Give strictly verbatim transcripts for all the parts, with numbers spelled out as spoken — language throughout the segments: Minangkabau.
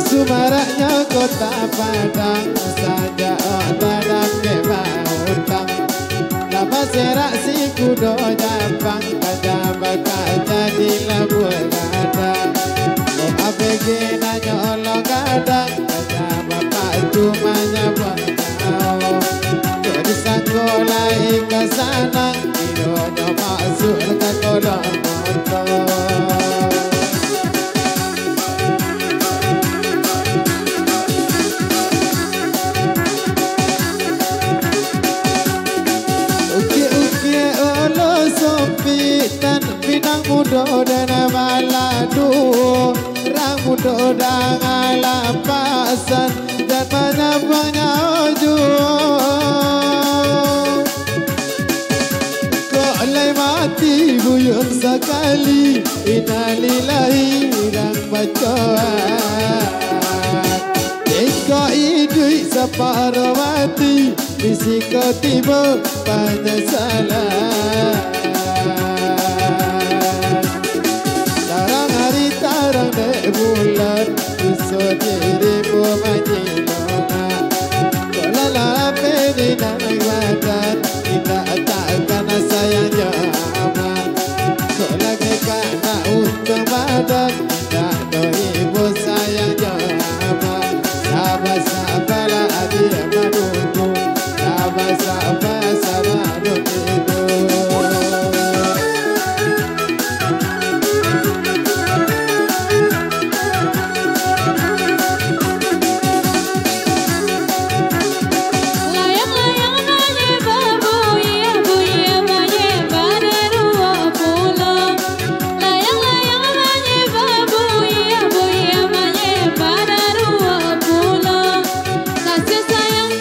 Sumaraknyo Kota Padang, sajak Ota Dapek bautang. Lah baserak si kudo Japang, Raja Bakak jadi labuah gadang. Oh, A B G nanyo lo gadang, Raja Bapak cuma nyabuah nyawo. Kok disangko lai ka sanang, kironyo masuak ka kolong moto. Ukiak-ukiak olo sompitan, pinang mudo dan baladu, rang mudo dan lapasan, dan manyambuang nyawo juo. Kok lai mati buyuang sakali, innalillahi urang bacoa. Jikok iduik saparo mati, di siko tibo panyasalan. Tarang ari, tarang dek bulan, susah dirimu manyilongak. Kok lah lapeh di dalam badan, indak takkan sayang jo amak. Kok lagi ka nak untuang badan, indak doh ibu sayang jo amak. Saba-sabalah adik manunggu, saba-saba sabar dulu. Layang-layang manyambuang buya, buya manyambuang daruak pulo. Layang-layang manyambuang buya, buya manyambuang daruak pulo. Kasih sayang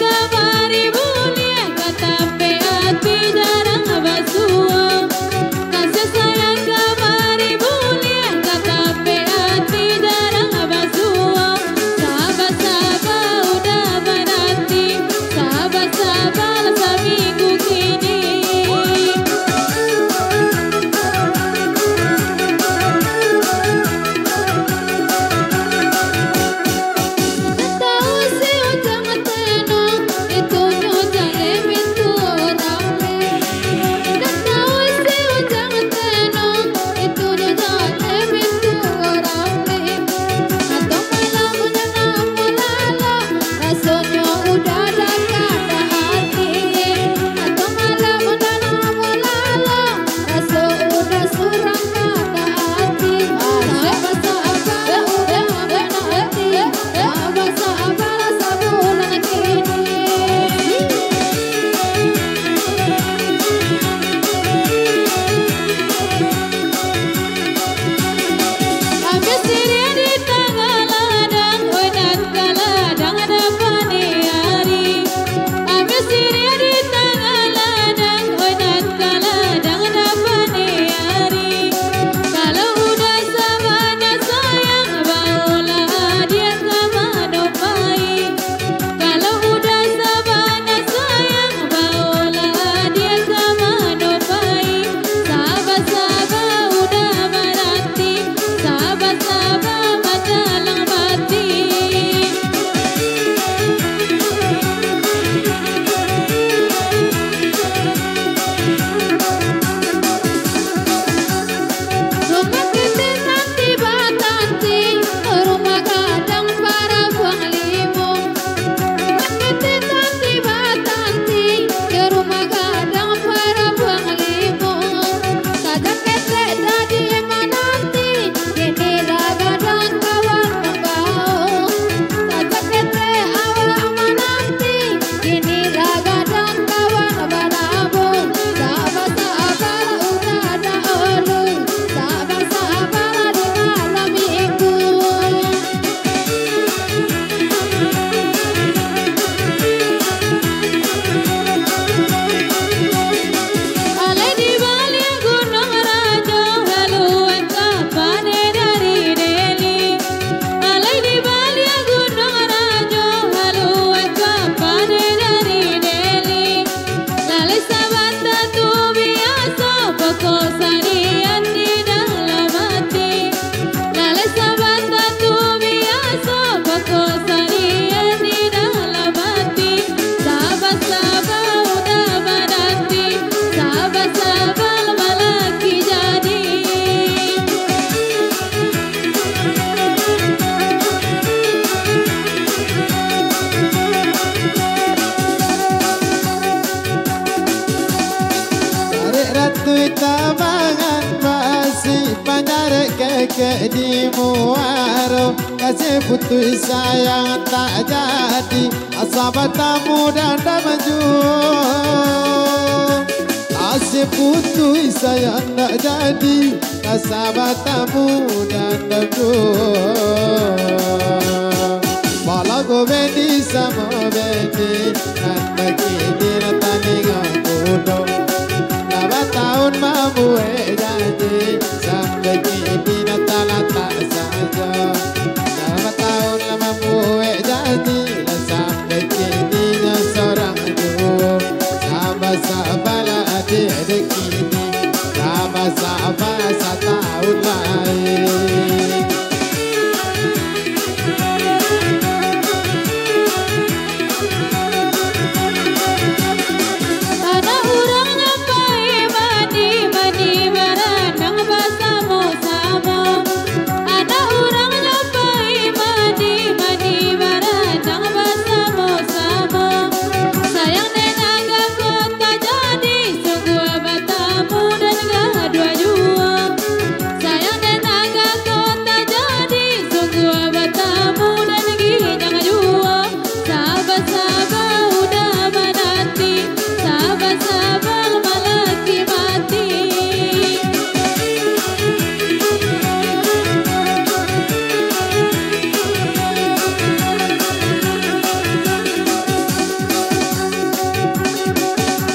Kek di muaro, kasih putuih sayang tak jadi, asa batamu dandam juo. Kasih putuih sayang tak jadi, asa batamu dandam juo. Balagu beni samo beni, nan bakini nan talingo kudo. Lah batahun mambuek janji, sampai kini nan talatak sajo. Lah batahun lah mambuek janji, lah sampai kini nyo sorang juo. Saba-sabalah adiak dek kini, saba-saba satahun lai. Anak urang nyo pai mandi, mandi baranang basamo-samo. Anak urang nyo pai mandi, mandi baranang basamo-samo. Sayang dek nan ka kota jadi, sungguah batamu nan gaduah juo. Sayang dek nan ka kota jadi, sungguah batamu nan ginyang juo. Saba-saba uda mananti, saba-saba malaki mati.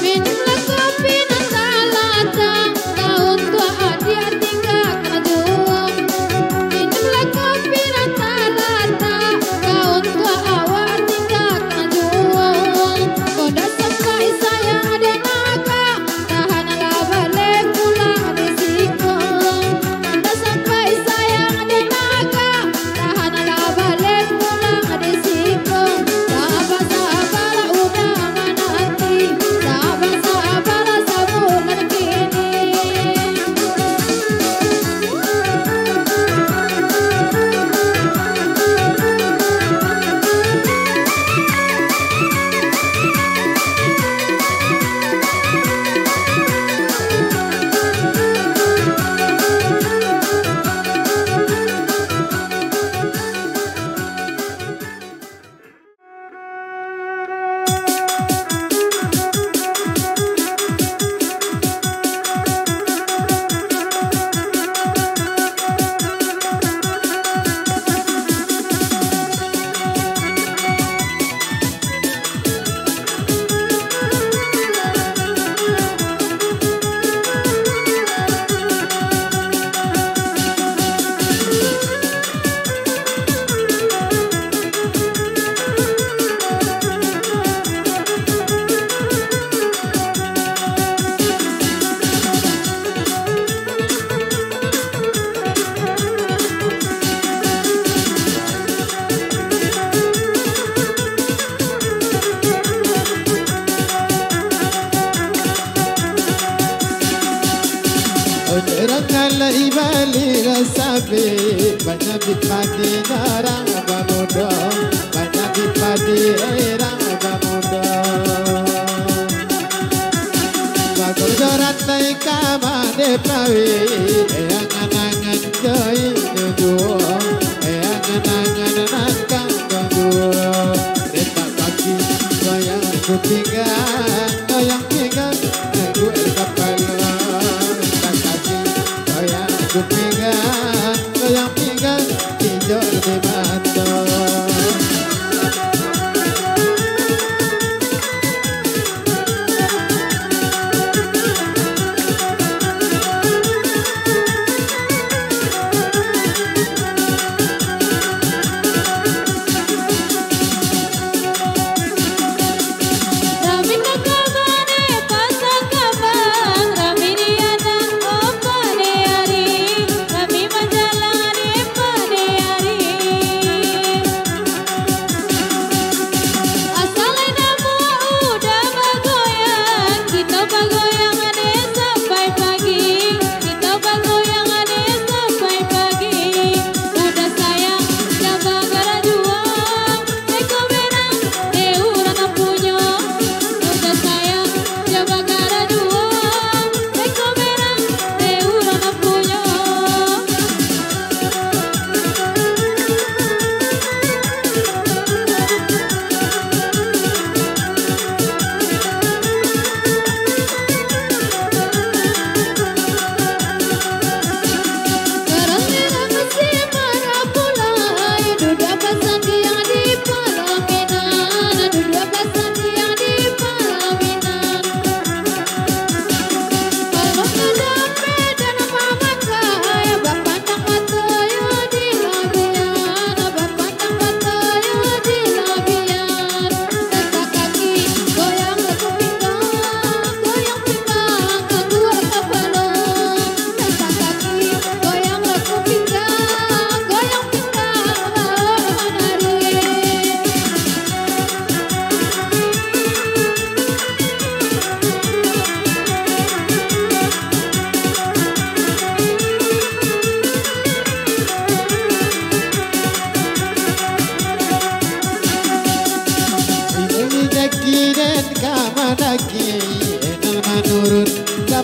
Minumlah kopi nan talatak, ka untuak adiak tinggakan juo. Minumlah kopi nan talatak, ka untuak awak tinggakan juo. Kok ndak sampai sayang dek nan ka, tahanlah baleh pulang di siko. Ndak sampai sayang dek nan ka, tahanlah baleh pulang di siko. Saba-sabalah uda mananti, saba-sabalah sabulan kini. Urang alai bali rasabe, banyak bi padi urang bamudo, banyak bi padi urang bamudo. Bagojo rantai ka mande pawi, eh, angan-angan jo inyo juo, eh, angan-angan nan ka juo. Retak kaki, goyang ku pinggang, goyang pinggang, naguak kapalo. Retak kaki, goyang ku pinggang, goyang pinggang, injok di mato.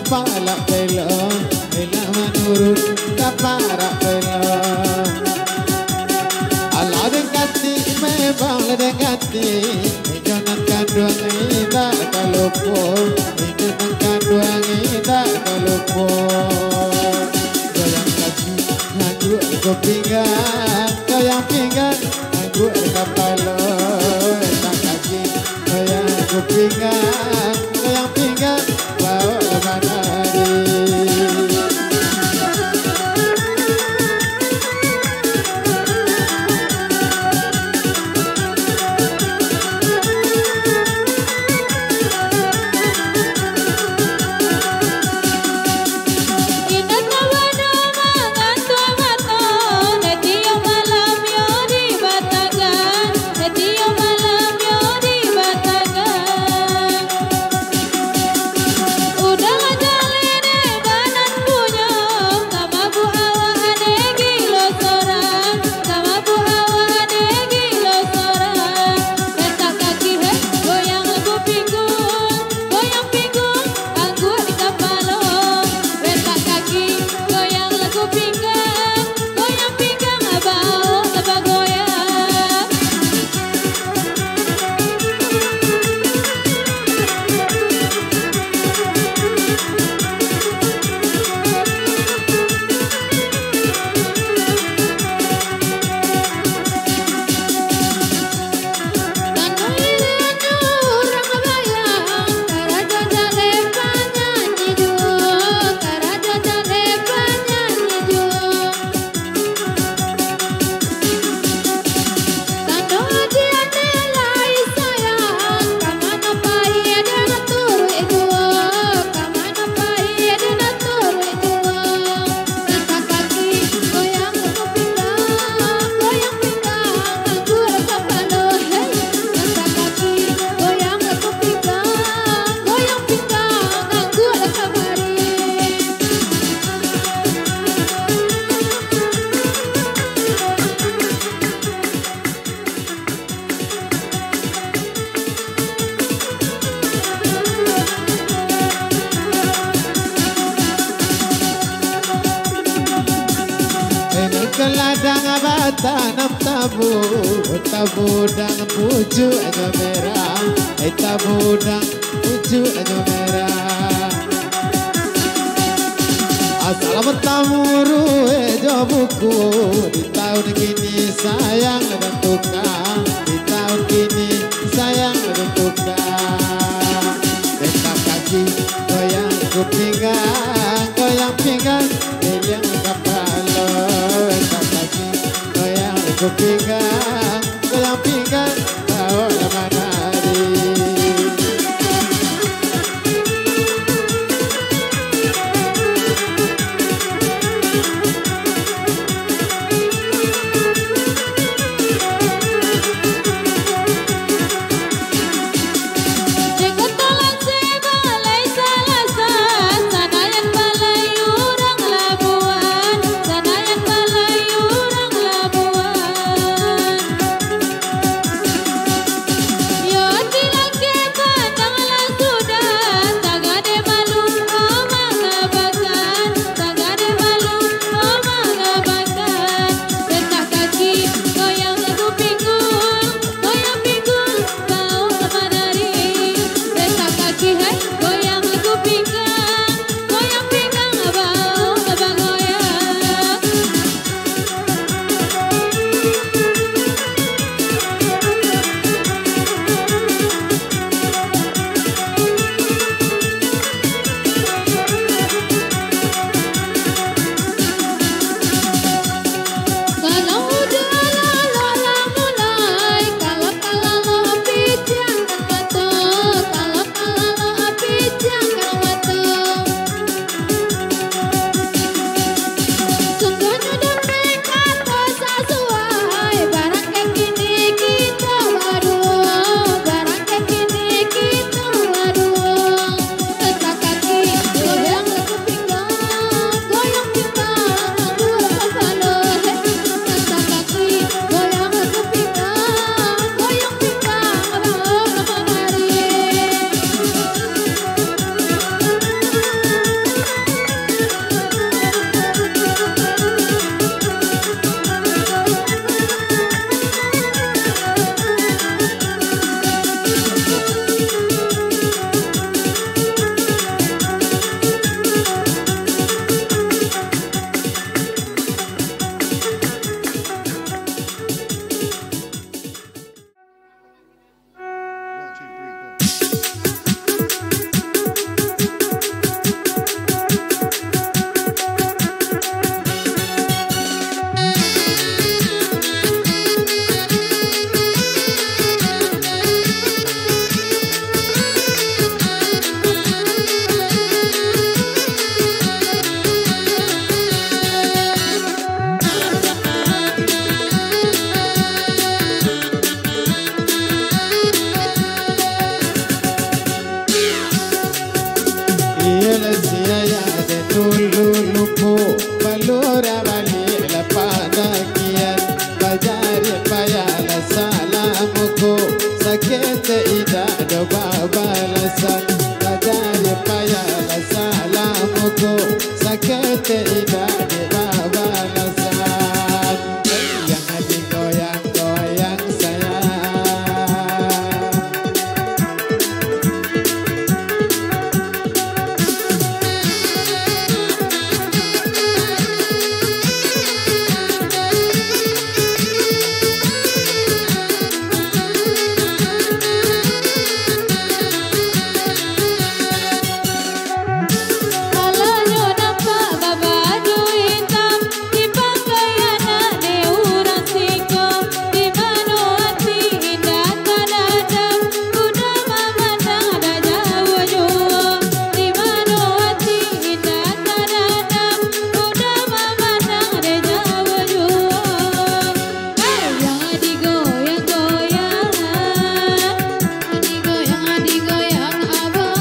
Palak belok, elak manurun, ka parak belok. Alah den kanti, memang lah den kanti. Inyo nan kanduang indak ka lupo, inyo nan kanduang indak ka lupo. Goyang kaki, angguak ka pinggang, goyang pinggang, angguak kapalo, etak kaki. Goyang ka pinggang, goyang pinggang, baok lah manari. Indak tabana mangantuang mato, satiok malam yo di batagan, satiok malam yo di batagan. Udahlah jaleh dek banan punyo, ka mabuak awak dek gilo sorang, ka mabuak awak dek gilo sorang. Etak kaki, hei, goyang lah ka pinggang, goyang pinggang, angguak di kapalo. Etak kaki, goyang lah ka pinggang, goyang pinggang, baok lah bagoyang. Tando ilianyo urang bayang, karajo jaleh panyanyi juo, karajo jaleh panyanyi juo. Tando aji ane lai sayang, ka mano pai den turuik juo, ka mano pai den turuik juo. Langkah kaki, goyang ka pinggang, goyang pinggang, angguak kapalo, hei. Langkah kaki, goyang ka pinggang, goyang pinggang, angguak kamari. Eno ka ladang batanam tabu, tabu dang pucuaknyo merah, eh, tabu dang pucuaknyo merah. Asal batamu ruweh jo buku, di taun kini sayang dan tukang, di taun kini sayang dan tukang. Etak kaki goyang ka pinggang, goyang pinggang, iliang kapalo. Etak kaki goyang ka pinggang, goyang pinggang, baok lah manari. Indak do babalasan, tajadi payahlah salam ko, saketek indak dek babalasan. Yang digoyang-goyang sayang. Alah nyo nampak babaju itam, dipakai anak dek urang siko. Di mano ati indak tadadam, udah mamandang dari jauah juo. Di mano ati indak tadadam, udah mamandang dari jauah juo. Hei, yang digoyang-goyang, digoyang, digoyang abang.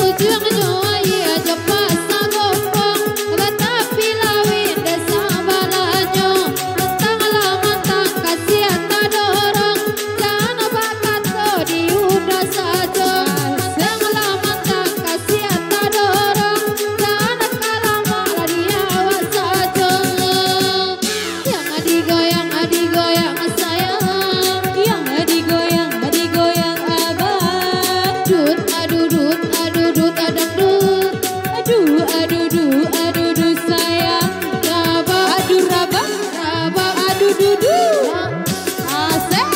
Ujuangnyo aia jo pasa gombong, batapi lauik dek sabalahnyo. Mantang lah mantang kasian tadorong, jan bakato di udah sajo. Mantang lah mantang kasian tadorong, jan kalamak lah di awak sajo. Yang digoyang, digoyang sayang. Yang digoyang, digoyang abang. Dut, adu dut, adu dut, adang dut. Adu, adu du, adu du sayang. Rabab, adu rabab, rabab, adu du du. Asik.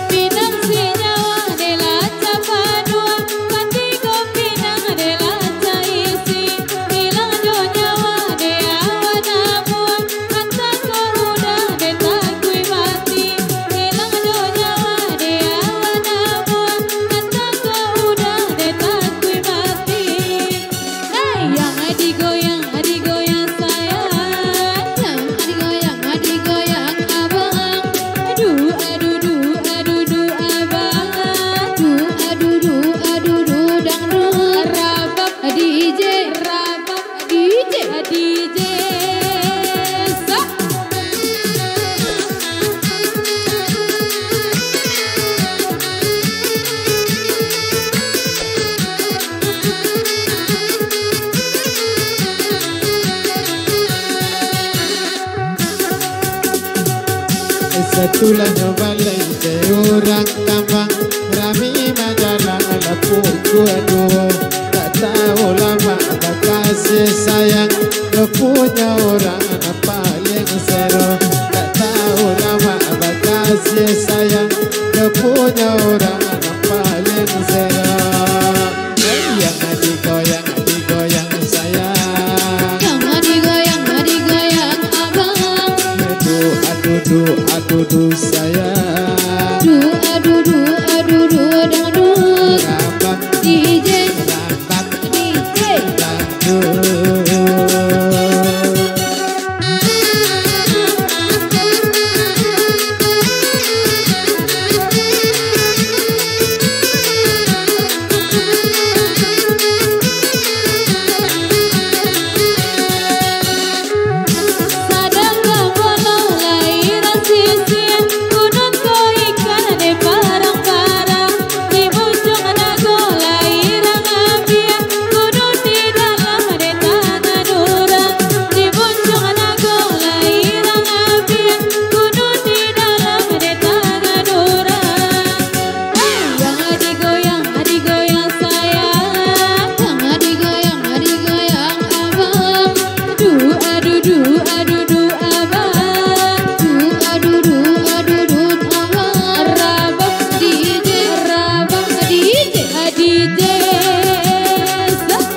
Pinang si nyawa dek lah tapanuah, patigo pinang dek lah taisi. Ilang jo nyawa dek awak namuah, antah ko udah dek takui mati. Ilang jo nyawa dek awak namuah, antah ko udah dek takui mati. Hei, yang digoyang, digoyang sayang. Yang digoyang, digoyang abang. Adu, adu du, adu du abang. Adu, adu du, adu du dangdut. Rabab D J, rabab D J, D J. Sa- Satulahnyo balai dek urang kambang, rami bajalan lah pukua duo. Tak tahu lamak bakasih sayang, nyo punyo urang nan paliang sero. Tak tahu lamak bakasih sayang, nyo punyo urang nan paliang sero. Yang digoyang, digoyang sayang. Yang digoyang, digoyang abang. Adu, adu du, adu du sayang. Du, adu du, adu du dangdut. Rabab D J. Rabab D J. Dangdut. Sadang gamono lai rasisian, gunun ko ikan dek parang-parang, di muncuang nago lai rang abian, gunun di dalam dek tangan urang, di muncuang nago lai rang abian, gunun di dalam dek tangan urang. Hei, yang digoyang, digoyang sayang. Yang digoyang, digoyang abang. Du, adu du, adu du abang. Du, adu du, adu du abang. Rabab D J, rabab D J, D J. Sa-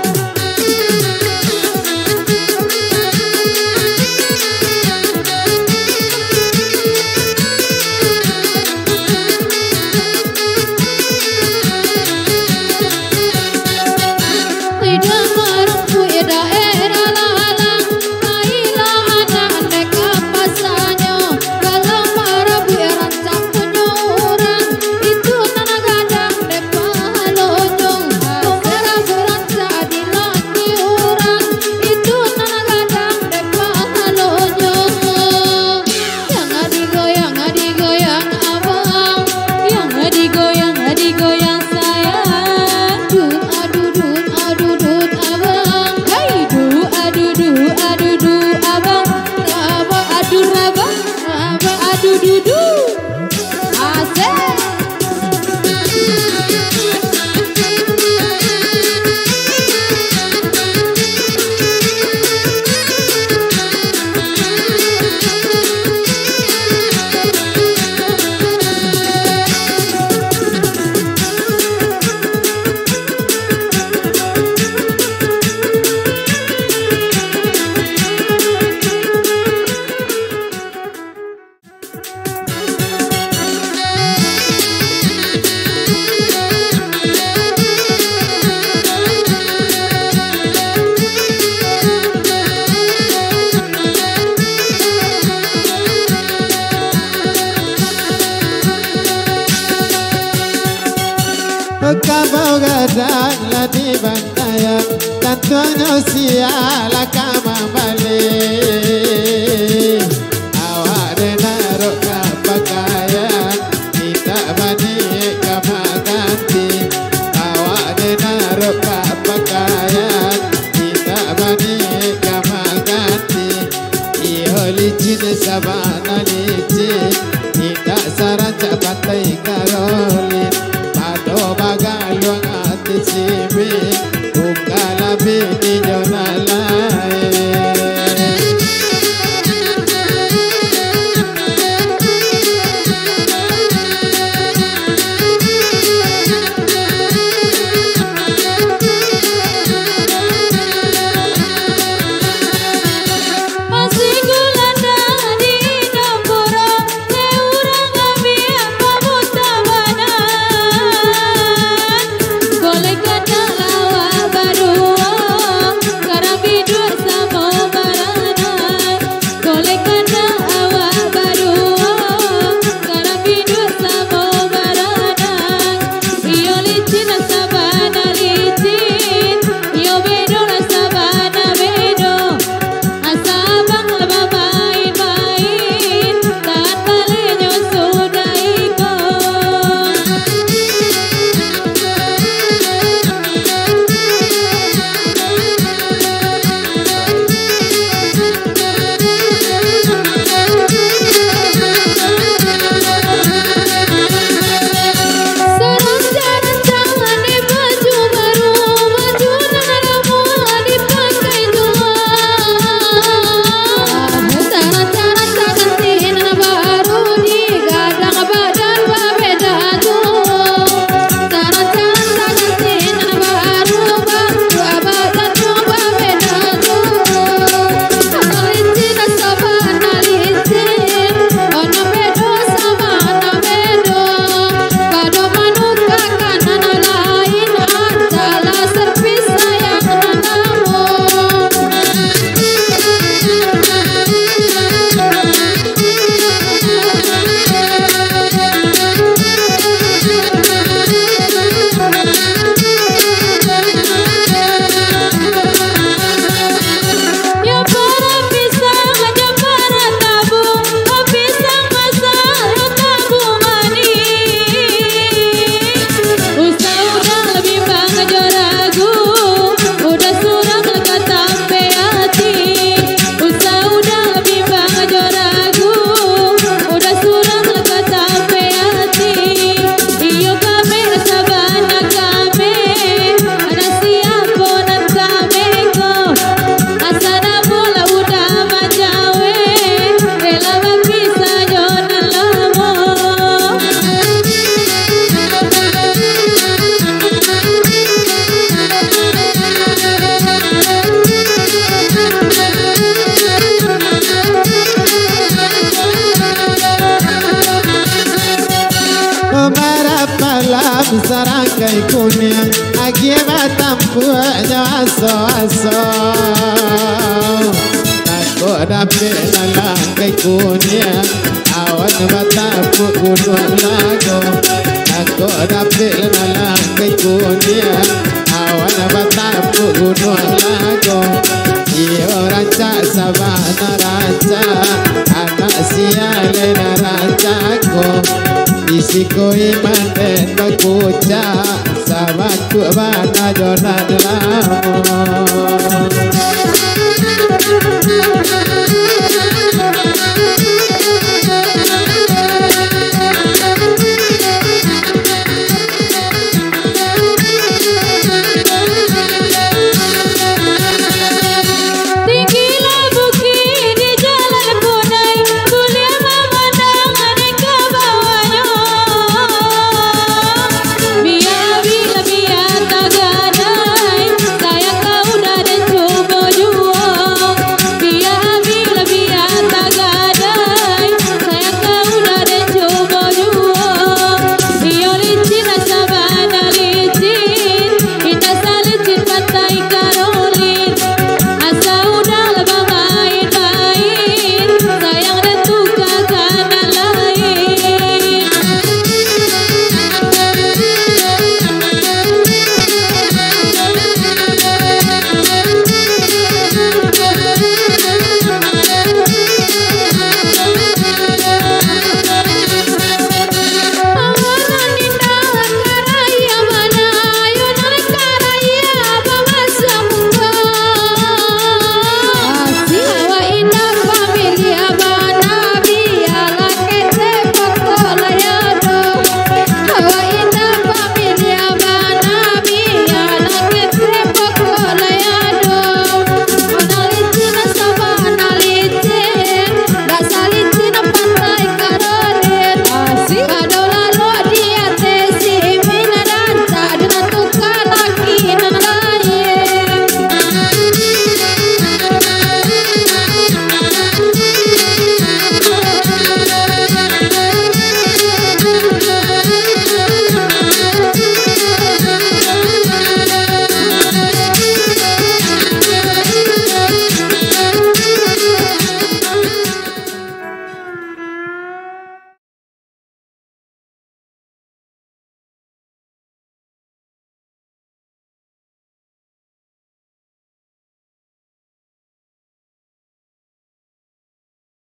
Kadang lah dibantaian, tantunyo sia lah ka mambali. Awak den naruah ka pakaian, indak baniaik ka maganti. Awak den naruah ka pakaian, indak baniaik ka maganti. Iyo licin sabana licin, indak sarancak pantai Karolin. Pado bagaluang ati simin, bukalah bini jo nan lain. Kolek kandak awak baduo, karang biduak samo baranak. Kolek kandak awak baduo, karang biduak samo baranak. Iyo licin lah sabana licin, iyo bedo lah sabana bedo. Asa abang lah bamain-main, tahan baliaknyo sudah iko. Usah udah bimbang jo ragu, udah surang ka tapeh ati. Usah udah bimbang jo ragu, udah surang ka tapeh ati. Iyo kami sabana kami, ada siapo nan kami ko. Asa namo lah udah bajawe, rela bapisah jo nan lamo. Marap malam sarangkai kuniang, agiah batampuak jo aso-aso. Takok dapek nan langkai kuniang, awan batapuak gunuang lago. Takok dapek nan langkai kuniang, awan batapuak gunuang lago. Iyo rancak